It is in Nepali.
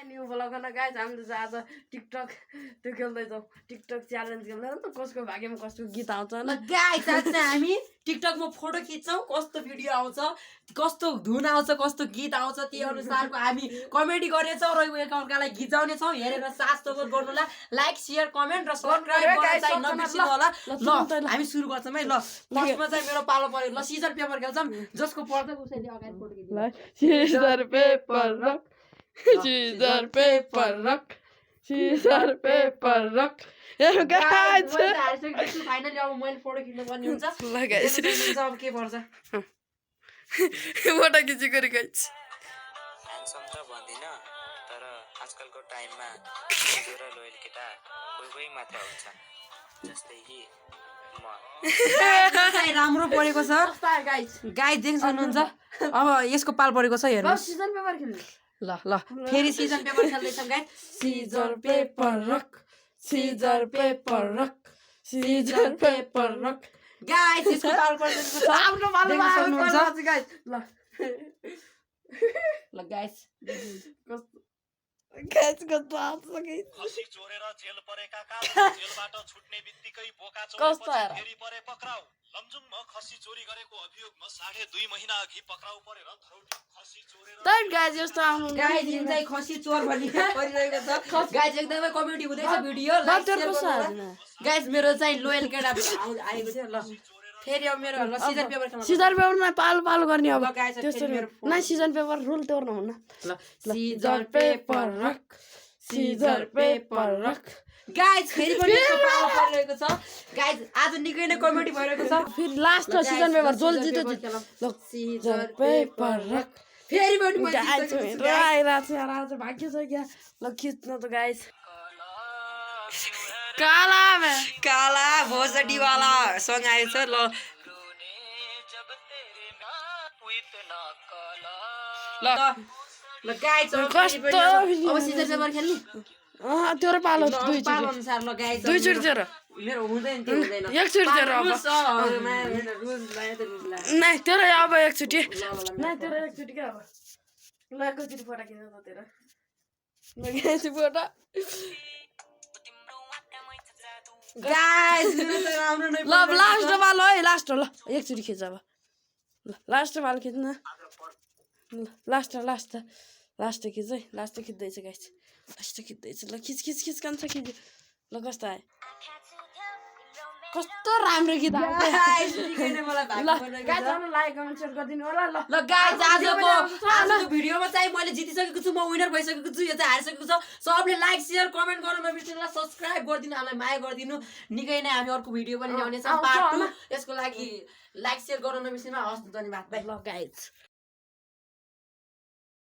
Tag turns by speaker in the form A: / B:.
A: न्यू ब्लगमा गाइस हामीले चाहिँ आज टिकटक त्यो खेल्दैछौँ टिकटक च्यालेन्ज खेल्दै त कसको भाग्यमा कस्तो गीत आउँछ
B: ल गाइस आज चाहिँ हामी टिकटकमा फोटो खिच्छौँ कस्तो भिडियो आउँछ कस्तो धुन आउँछ कस्तो गीत आउँछ त्यो अनुसारको हामी कमेडी गर्नेछौँ र एकअर्कालाई गिजाउनेछौँ हेरेर साथ सपोर्ट गर्नुला लाइक शेयर कमेन्ट र सब्स्क्राइब गर्न चाहिँ नबिर्सिनु होला ल हामी सुरु गर्छौँ है ल फर्स्टमा चाहिँ मेरो पालो पर्यो ल सिजन पेपर खेल्छौँ जसको पर्छ उसैले अगाडि फोटो खिच्छ
A: ल scissor paper rock scissor paper rock scissor paper rock guys
B: finally अब मैले फोटो खिच्नु पर्ने हुन्छ
A: ल गाइस
B: अब के पर्छ
A: फोटो खिचेको रे गाइस
C: ह्यान्डसम त भन्दिन तर आजकलको टाइममा हिजो र लोयल केटा कोही मात्र हुन्छन् जस्तै कि म
B: राम्रो परेको छ
A: गाइस
B: गाइस देख्न सक्नुहुन्छ अब यसको पाल परेको छ हेर्नु
A: सिजन पेपर खेल्नु
B: ल ल फेरि सिजन पेपर खेल्दैछौँ guys
A: scissor paper rock scissor paper rock scissor paper rock
B: guys यसको पाल परेको छ
A: आफ्नो मालु
B: देख्न सक्नुहुन्छ
A: गाइस ल
B: ल गाइस
A: गाइस कस्तो आउँछ गाइस
D: खसी चोरेर जेल परेकाका जेलबाट छुट्ने बित्तिकै बोका
A: कस्तो
D: चोरेपछि
A: आएर?
D: फेरि परे पक्राउ लमजुङमा खसी चोरी गरेको अभियोगमा 2.5 महिना अघि पक्राउ परेर धरौटी खसी चोरेर
A: तर गाइस यस्तो आउनु
B: गाइस यो चाहिँ खसी चोर भन्ने परिरहेको छ गाइस एकदमै कमेडी हुँदैछ भिडियो लाइक
A: डक्टर
B: शेयर
A: कस्तो
B: गर्नु
A: आएन?
B: गाइस मेरो चाहिँ लोयल केटा आएको थियो ल फेरि अब मेरो ल सिजन पेपर खेल्नु
A: सिजन पेपरमा पालो गर्ने अब
B: ल गाइस
A: त्यस्तो
B: फेरि मेरो
A: नै सिजन पेपर रुल तोड्नु हुन्न
B: ल
A: scissor paper rock scissor paper rock
B: guys फेरि पनि यसको पालो परिरहेको छ गाइस आज निकै नै कमेडी भइरहेको छ
A: फेरि लास्ट सिजन पेपर जोल जित्यो ल
B: सिजर
A: पेपर रक
B: फेरि पनि मैले
A: गाइस
B: जितिसकेको छु,
A: मेरो
B: guys।
A: आइरहेको छ यार आज भाग्य छ क्या ल खिच्नु त गाइस काला बे
B: काला भोजडीवाला सङ आएछ ल ल ल गाइस
A: कस्तो
B: अब सिजन पेपर खेल्ने
A: तेरो पालो
B: ल, अब
A: दुईचोटि
B: पालो अनुसार ल गाइस
A: दुईचोटि तेरो
B: मेरो हुँदैन त्यो हुँदैन
A: एकचोटि तेरो अब नै तेरो अब एकचोटि नै तेरो एकचोटि क्या अब ल एकचोटि फोटो खिच्नु त तेरो ल गाइस फोटो
B: गाइस मेरो त राम्रो नै
A: ल लास्ट वालो है लास्ट ल एकचोटि खिच अब ल लास्ट वालो खिच्न ल लास्ट खिच है लास्ट खिच्दैछ गाइस लास्ट खिच्दैछ ल खिच खिच खिच कान्छ खिच ल कस्तो आयो कस्तो राम्रो गीत आयो
B: गाइस निकै नै मलाई भाग्य
A: ल
B: परिरहेको
A: गाइस
B: छ।
A: लाइक कमेन्ट सेयर गरिदिनु होला ल
B: ल गाइस आजको भिडियोमा चाहिँ मैले जितिसकेको छु म विनर भइसकेको छु यो चाहिँ हारिसकेको छ सबले लाइक शेयर कमेन्ट गर्न नबिर्सिनु होला सब्स्क्राइब गरिदिनु हामीलाई माया गरिदिनु निकै नै हामी अर्को भिडियो पनि ल्याउने छौँ
A: आउँछ
B: पार्ट 2
A: होला।
B: यसको लागि लाइक शेयर गर्न नबिर्सिनु हस् धन्यवाद बाइ
A: ल गाइस